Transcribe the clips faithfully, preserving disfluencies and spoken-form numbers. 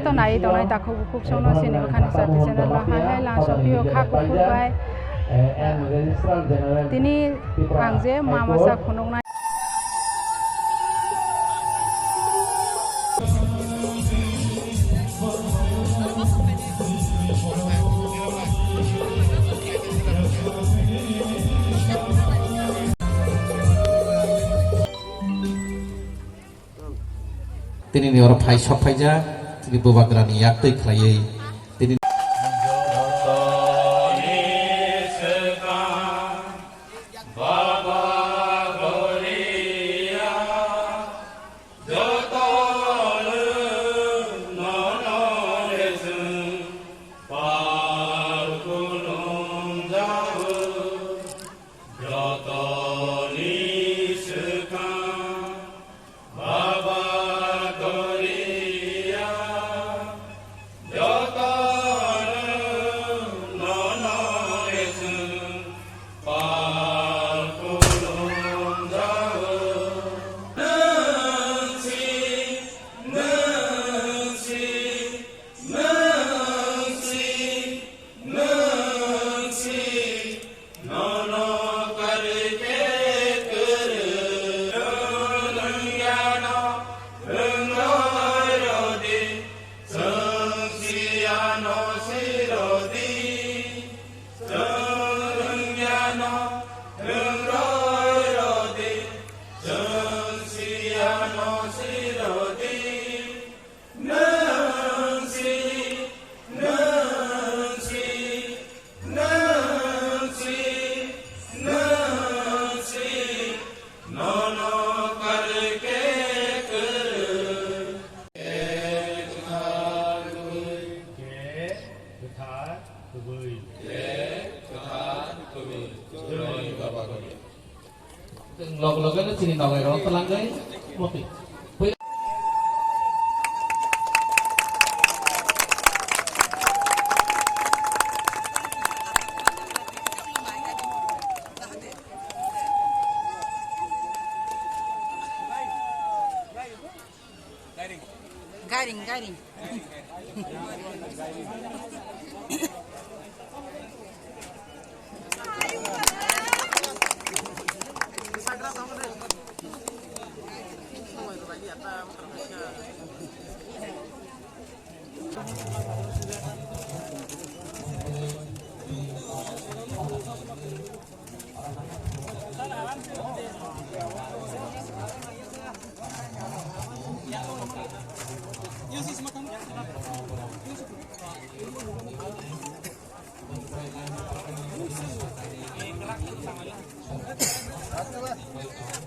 To nai tongnai takhuk bukhuk songno chini Bwkhani Chati channel no hai hai lang sopio kha kuphur bai. Tini ang je mama sa khunuknai. Tini ni oro phai sok phaijak, tini bubagrani yak twi khlaiwi tini. Log logeno chini nogai rok twlangwi moti. Gairing, gairing.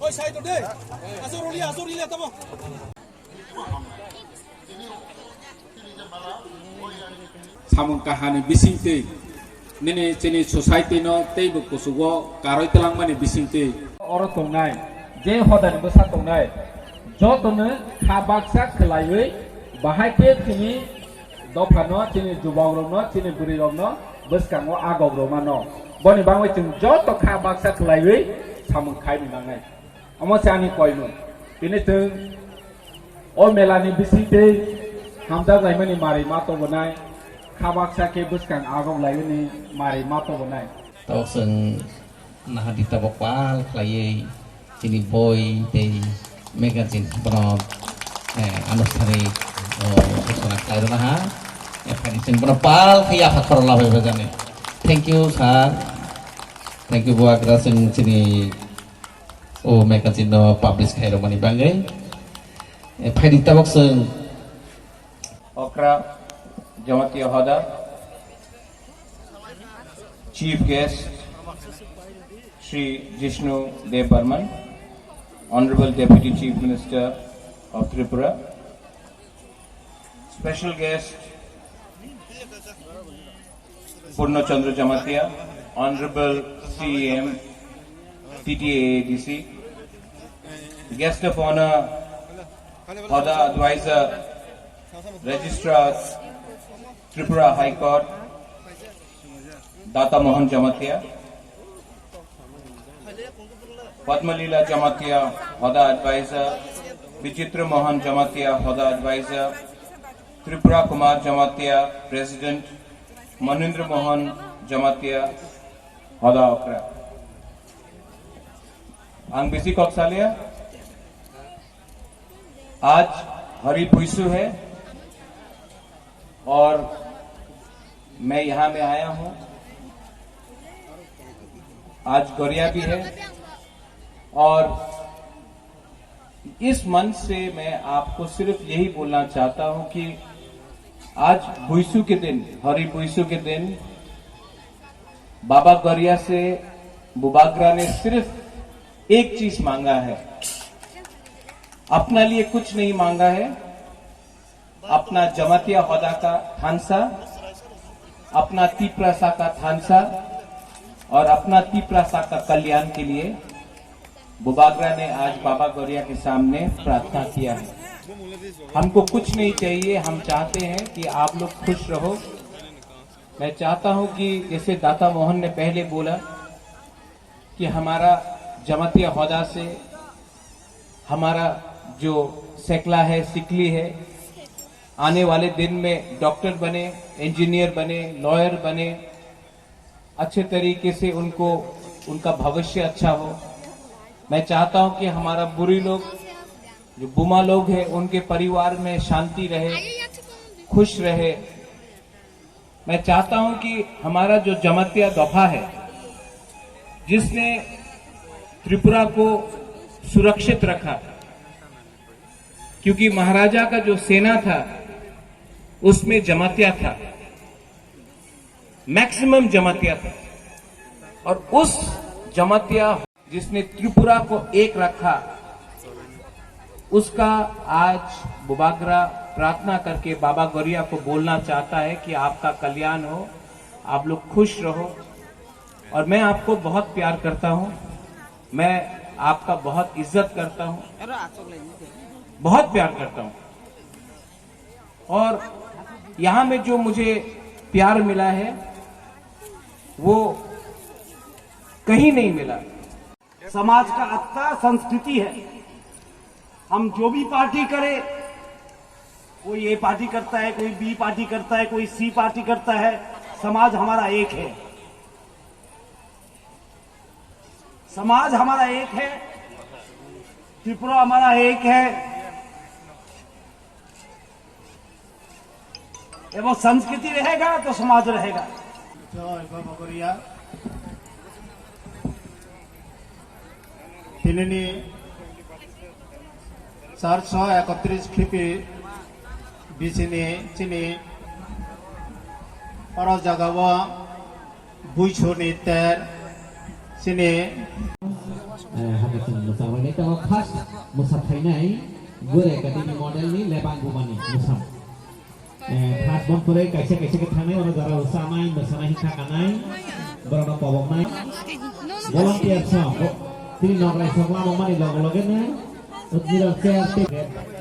Oi, side de. Asor ruli, asor rili, tamo. Samung kahani bisingtwi, nini chini society no teibo kuchugo karwi twlangmani bisingtwi. Oro tongnai, je hodani bwsa tongnai, jotono kha baksa khwlaiwi, bahai khe chini dophano, chini jubokrokno, chini bwrwirokno bwskango agok rwmano. Boni bagwi chwng joto kha baksa khwlaiwi samung khaini nangnai. Omo se ani koimung. Tini chwng o melani bisingtwi hamjak laimani mari ma tobonai, kha baksa khe bwskang agok laimani mari ma tobonai. Tabok chwng nahadi tabok pal khlaiwi chini boi tei magazine bono, eh, anusthanik, oh, ghosona khlai rwna ha. Eh, phani chwng bono pal khe yapha khoro labai bajani. Thank you, sir. Thank you, Bubagra, chwng chini o magazine no publish khai rwmani bagwi. Eh, phaidi tabok chwng. Okra Jamatia Hoda, Chief Guest, Shri Jishnu Dev Barman, Honorable Deputy Chief Minister of Tripura, Special Guest, Purno Chandra Jamatia, Honorable C E M, T T A A D C, Guest of Honor, Hoda Advisor, Registrar, Tripura High Court, Data Mohan Jamatia, Padmalila Jamatia, Hoda Advisor, Bichitra Mohan Jamatia, Hoda Advisor, Tripura Kumar Jamatia, President Manindra Mohan Jamatia, Hoda Okra. Ang bisi kok salia, आज हरी पुइसु है और मैं यहाँ में आया हूँ। आज गरिया भी है और इस मंच से मैं आपको सिर्फ यही बोलना चाहता हूँ कि आज बुइसु के दिन, हरी बुइसु के दिन बाबा गरिया से बुबाग्रा ने सिर्फ एक चीज मांगा है, अपना लिए कुछ नहीं मांगा है, अपना जमातिया होदा का थानसा, अपना तिप्रासा का थानसा और अपना तिप्रासा का कल्याण के लिए बुबाग्रा ने आज बाबा गरिया के सामने प्रार्थना किया है। हमको कुछ नहीं चाहिए, हम चाहते हैं कि आप लोग खुश रहो। मैं चाहता हूं कि जैसे दाता मोहन ने पहले बोला कि हमारा जमातिया होदा से हमारा जो सेकला है, सिकली है, आने वाले दिन में डॉक्टर बने, इंजीनियर बने, लॉयर बने, अच्छे तरीके से उनको, उनका भविष्य अच्छा हो। मैं चाहता हूं कि हमारा बुरी लोग, जो बुमा लोग हैं, उनके परिवार में शांति रहे, खुश रहे। मैं चाहता हूं कि हमारा जो जमातिया दफा है, जिसने त्रिपुरा को सुरक्षित रखा, क्योंकि महाराजा का जो सेना था, उसमें जमातिया था, मैक्सिमम जमातिया था। और उस जमातिया जिसने त्रिपुरा को एक रखा, उसका आज बुबाग्रा प्रार्थना करके बाबा गरिया को बोलना चाहता है कि आपका कल्याण हो, आप लोग खुश रहो। और मैं आपको बहुत प्यार करता हूँ, मैं आपका बहुत इज्जत करता हूँ, बहुत प्यार करता हूँ। और यहाँ में जो मुझे प्यार मिला है, वो कहीं नहीं मिला। समाज का आत्मा संस्कृति है। हम जो भी पार्टी करें, कोई ए पार्टी करता है, कोई बी पार्टी करता है, कोई सी पार्टी करता है, समाज हमारा एक है। समाज हमारा एक है, त्रिपुरा हमारा एक है, एवं संस्कृति रहेगा तो समाज रहेगा। Joy Baba Goria. Tinini charso ekotris khipi bisini chini oro jagao buisuni ter chini. Eh, hake chwng mwchanglainai tongo first mwsaphainai Gore Academy model ni Lebang Bumani mwsam. Eh, khas bon pore kaisa kaisa khe thangnai, oro jora rwchanai, mwsanai, hikha kanai, borokno koboknai. Volunteer song, bo-, tini nokrai sok lama mani loge loge no, nirok chair tei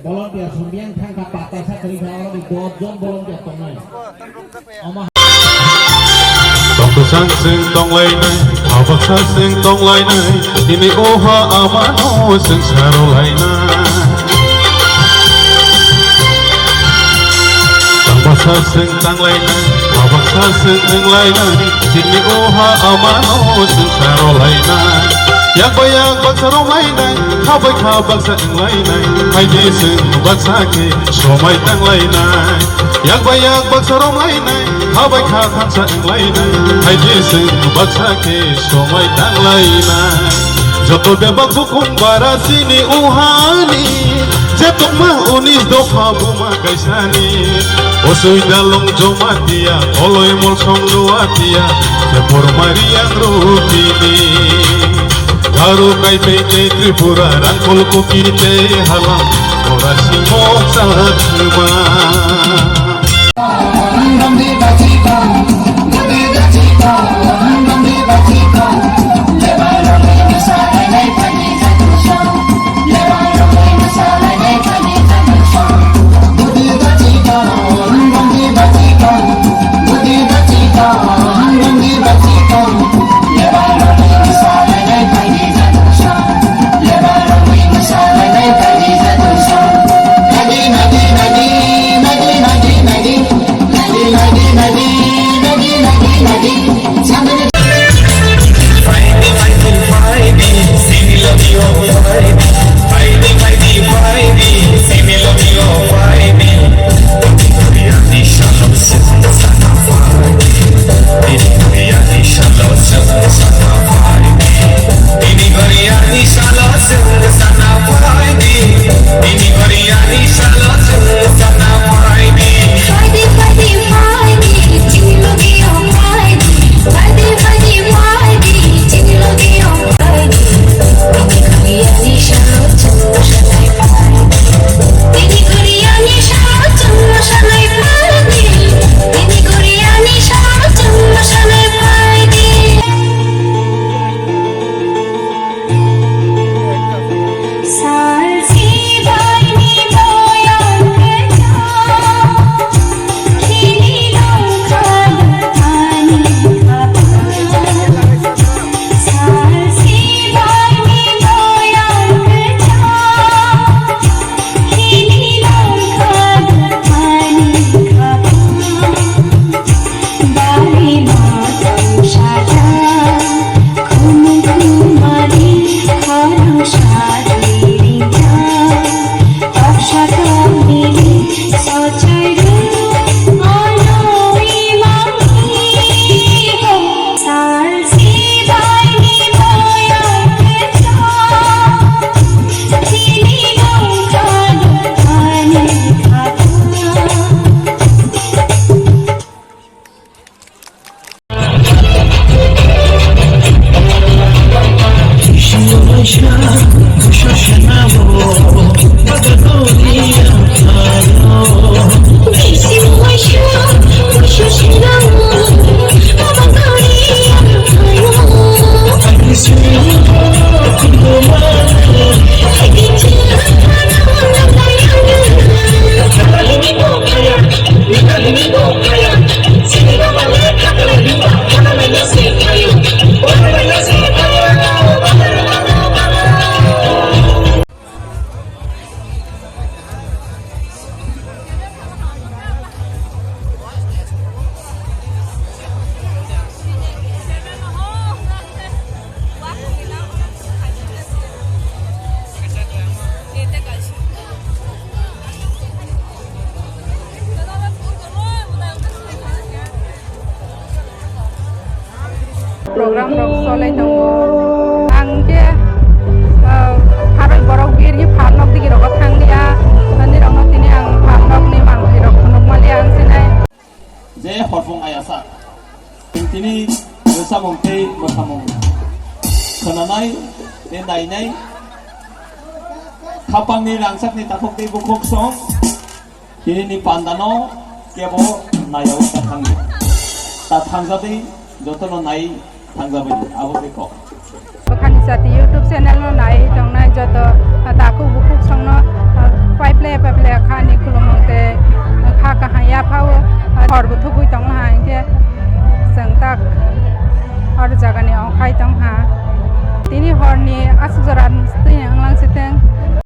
volunteer song biyang thangkha, pata sa kwrwi kha, oro ni dos jon volunteer tongnai. Omo Tongthosang chwng tonglainai, habaksa chwng tonglainai, tini oha amano chwng sarolainai. Tangbasa chwng tanglainai, habaksa chwng wnglainai, tini oha amano chwng sarolainai. Yak bai yak baksa romlainai, kha bai kha baksa wnglainai, hai di chwng baksa khe somai tanglainai. Yak bai yak baksa romlainai, kha bai kha thansa wnglainai, hai di chwng baksa khe somai tanglainai. Joto bebak bukhung bara chini uhani, je tongma unis dopha buma kaisani. Osui dalong Jomatia, koloi molsong Nuatia, Sepor Mariang Rutini. Garo Kaitei tei Tripura, Rangkhol Kuki tei Halam, Ora Simo Chakma. Rok solai tongo. Ang khe, ah, haroi borok birni phalnok digi rogo thanglia. Nani rokno tini ang phalnokni mangphi rok phunuk mali ang sinai. Je horphung ayasa. Tini rwchapmung tei mwsamung khwnanai tei nainai. Khapangni rangchakni takhuk tei bukhuk song. Tini ni panda no kebo naiyago ta thangdi. Ta thangjadi jotono nai thangjabai abo se kok. Bwkhani Jati YouTube channel no nai tongnai joto takhuk bukhuk songno, ah, paiple paiple khani khulumung tei kha kaham yapha